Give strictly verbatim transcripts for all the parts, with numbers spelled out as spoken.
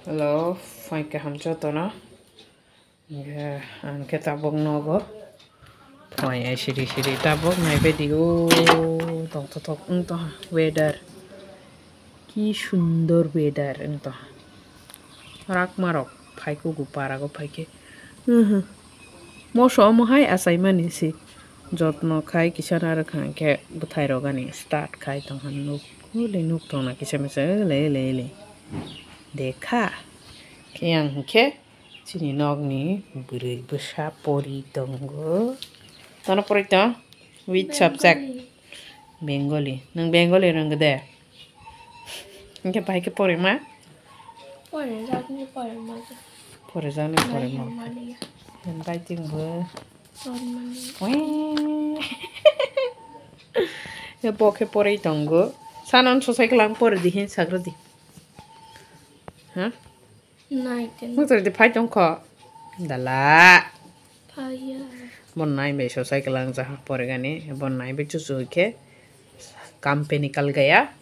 Hello, phaikha hamjakgo tono. Hwnkhe ang khe tabuk nogo. Phai ai siri siri tabuk naibaidi o tongthothok wng tongha weather. Ki sundor weather wng tongha. Rakma rok phaikhe gupar ago phaikhe. Moso omo hai achaimani se jotno khai kisa narwkha hwnkhe bwthai rok ani start khai tongha nuk. Ule nuk tongna kisa misa ule ule ule. Dekha. Khe ang hwnkhe chini nokni bwrwi bwsa pori tongo. Tono pori tong? Which subject? Bengali. Nwng Bengali rwngkha de? Hwnkhe bahai khe porima? Porijakni porima. Porijakni porima. Bai tingbo. Ui. Bo khe porwi tongo. Sanon sosai kwlang pori di hin sagra di. Ha? Nai teno. Muchari di phai tongkho. Dala. Phaiya. Bon nai bai sosai kwlang jaha porigani. Bon nai bai chuchu khe. Company kalgaya.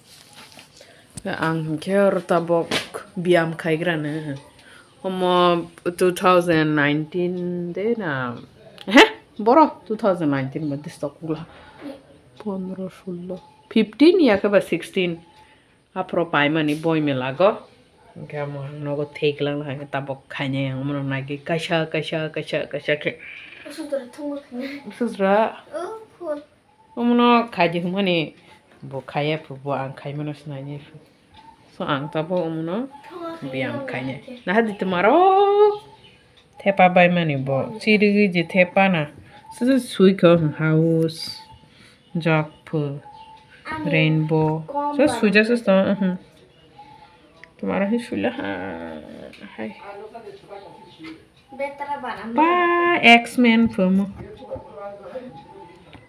Ang hwnkhe oro tabok biyam khaigrano. Omo two thousand nineteen de na. He? Boro two thousand nineteen ba distok gula. Pondro, sullo, fifteen ya khe ba sixteen. Aphro paimani boi melago. Hwnkhe amo ang nogo thek lang hai tabok khainai ang mono nai kaisa, kaisa, kaisa, kaisa khe. Sutra thungma khainai. Sutra. Oh, phone. Omono khaidi hwnmani bo khaiya phu, bo ang khaimano sinaini phu. So ang tabuk omono biyam khainai. Naha di twmaro thepa baimani bo. Chirigwi je thepa na. Sese sui kho house, jok phu, rainbow. So suija se sto. Twmaro hi suila ha. Hai. Ba X-Men phumu.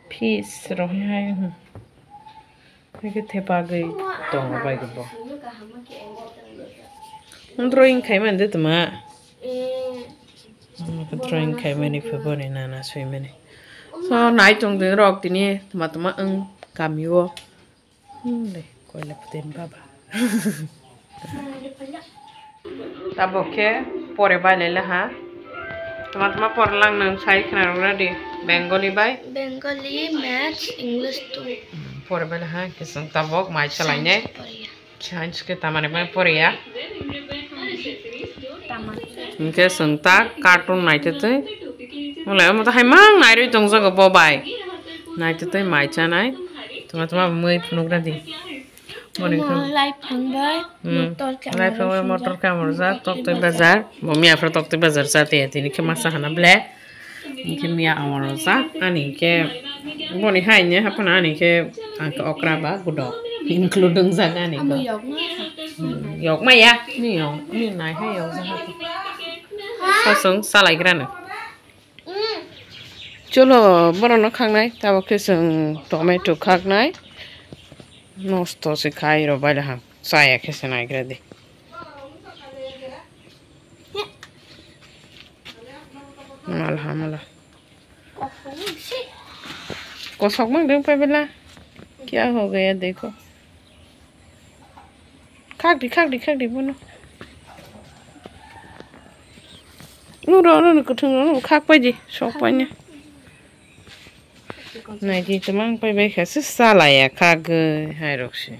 Peace rohi hai. Hwnkhe thepagwi tongo bai bo. Drawing khaimani de tuma. Drawing khaimani phubo ni nana swimani. So nai tongdi rok tini tuma tuma ang kamio. Hmm, le, koila puten baba. Tabok khe pore bai lai laha. Tama tama pore lang nang sai khna rok ready. Bengali bai. Bengali, Maths, English tu. Hmm, pore bai laha, kisang tabok mai chalai ne. Science pore ya. Science khe tamani bai pore ya. Tamani. Hingke seng ta cartoon naitete. Mole omo ta hai mang nairoi tongjago bo bai. Naitete mai chanai. Tuma tuma mui phunuk radi. Moni Omo khe. Light phang bai, Hmm. Motor khe Light phang bai, amorjak. Motor khe amorjak, tok tei bajar. Bo miya phra tok tei bajar cha te tini khe masa hana ble. Hingke miya amorjak, ani khe boni hai ne haphano ani khe ang khe okra ba gudo. Include wngjak ani Amo khe. Yok ma kha. Hmm, yok ma ya, ni yok, ni nai hai yok jak. Sosong salai grano. Cholo, borokno khaknai, tabuk khe chwng tomato khaknai. Nosto se khai rw bai da ham. Chaya khe se naigra di. Mal hamala. Kosok mang dong pai bela. Kya ho gaya dekho. Khakdi, khakdi, khakdi bono. Nuro, nuro, kuthung, nuro, khak pai di, sok pai ni. Nai di, tamang pai bai kha, se salaya, khak, hai rok se.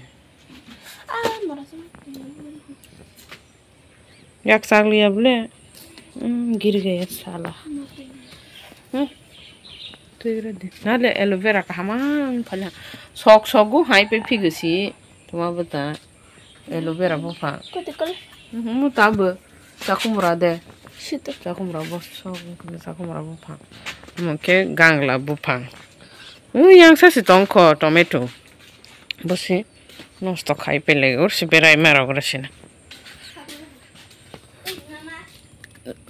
Yak chak liya bole. Hmm, giri gaya sala. Hmm. Twi re de. Nale aloe vera kaham ang phalya. Sok sok gu hai pe phigisi. Tuma bata. Aloe vera buphang. Kote kol. Hmm, mu ta bo. Chakumra de. Sito. Chakumra bo sok, chakumra buphang. Mo khe gangla buphang. Ui yang sa si tongkho tomato. Bo si nosto khai pele ur si berai ma rok ro sina.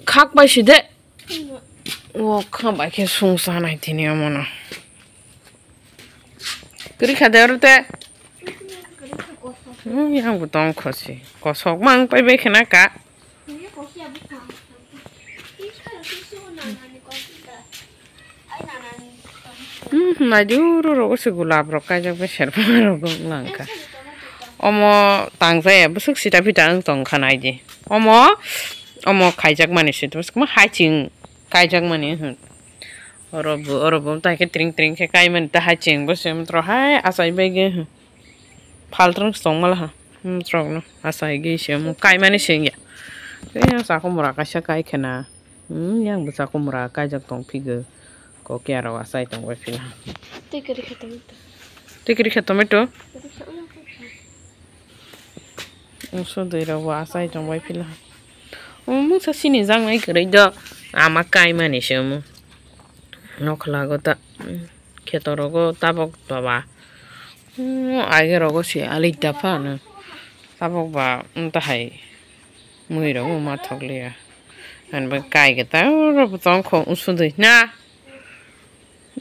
Khak bai si de. O kha bai khe sung sa nai tini omono. Kri kha de oro te. Hmm, yang bo tong khosi. Kosok mang pai bai khna ka. Hmm, nai di uro ro se gulab rok kaijak bai serpa rok lang kha. Omo tangjaya bwswk sita pita wng tong kha nai di. Omo, omo khaijak mani se, bwswk ma haiching kaijak mani, hmm. Oro bo, oro bo tai khe tring tring khe kai mani ta haiching bo se, motro hai achai bai ge, hmm. Phaltrang se tong mala ha, hmm, motro no achai ge se, hmm, kai mani se wngya. Tei yang chakhumra kaisa kai khe na. Hmm, yang bwsa kumra kaijak tong phigo. Kokya rok achai tong bai phila. Tei kwrwi khe tomato. Tei kwrwi khe tomato? Kwrwi khe omo khe. Uso dui rok bo achai tong bai phila. Omo mungsa sini jaknai kwrwi do. Ama kai mani se omo. Nokhla go ta. Hmm, kheto rogo tabok baba. Hmm, age rogo se ali dapha no. Tabok ba, hmm, tahai. Mui rok ma thok liya. Ani bai kai ge ta oro bo tong kho usudui na.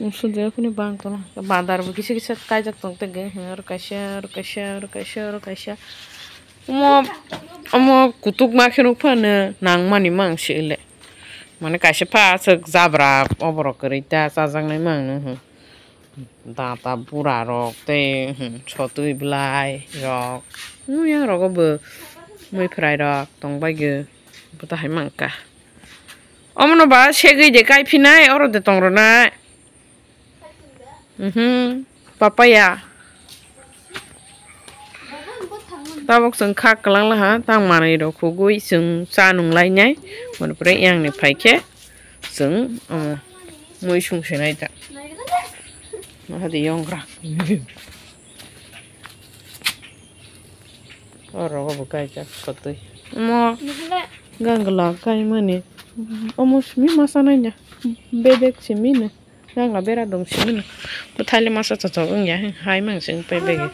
Usudui kuni bang tong. Bandar bo kisa kisa kaijak tong te ge. Oro kaisa, oro kaisa, oro kaisa, oro kaisa. Omo, omo kutuk ma khe nuk phano nang mani mang se le. Mane kaisa pha aswk jabra oborok kwrwi ta chajaknai mang no. Data bura rok tei, hmm, sotwi bwlai rok. Hmm, yang rogo bo mui phwrai rok tong bai ge. Bo tahai mang kha. Omono ba segwi de kai phinai, oro de tong rwnai. Mhm. Papaya. Tabok chwng kha kwlang laha, tang manwi rok khugwi chwng cha nung lainai. Mani pore yang ni phai khe chwng, um, mui sung se nai ta. Mahadi yong gra. Oro bo kai jak sotwi. Mo gangla kai mani. Omo simi masa nai ya. Bedek simi no. Yang la bera dong sini. Bwthai le masa chachok wng ya, hai mang sing pai begi.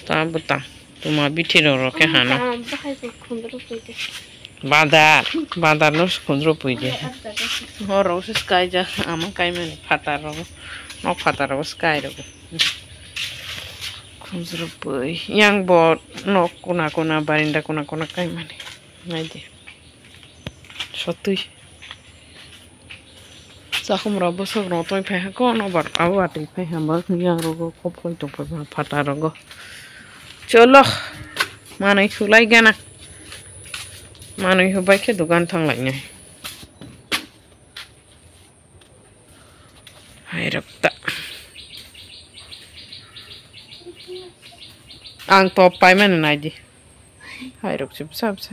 Ta bwtang. Tuma bithi rok rok khe hano. Badar, badar no khundro pui de. Hor rok se sky ja, ama kai mani phatar rok. Nok phatar rok sky rok. Khundro pui. Yang bo nok kuna kuna, barinda kuna kuna kai mani. Nai de. Sotwi. Chakhumra bwswk rok twi phai ha, kono bar abo atwi phai ha, ba yang rogo khop khoi tong phai phatar rogo. Cholo, manwi sulai gana. Manwi hubai khe dukan thang lainai. Hai rok ta. Ang top pai mani nai di. Hai rok se bwsa bwsa.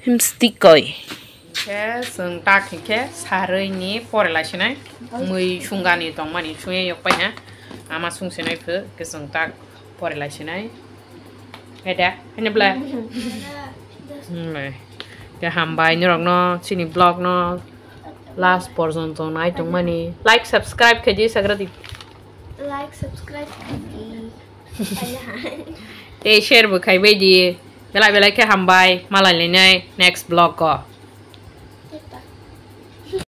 Himstikoi. Khe chwng tak khe sarwi ni pore lai sinai. Mui sungani tong mani sungya yok pai ha. Ama sung sinai phu khe chwng tak pore lai sinai. Heda, hanya bla. Hmm, le. Khe hambai norok no chini vlog no last porjonto nai tong mani. Like, subscribe khe di sagra di. Like, subscribe khe di. Tei share bo khai bai di. Belai belai khe hambai. Malai lainai next vlog o.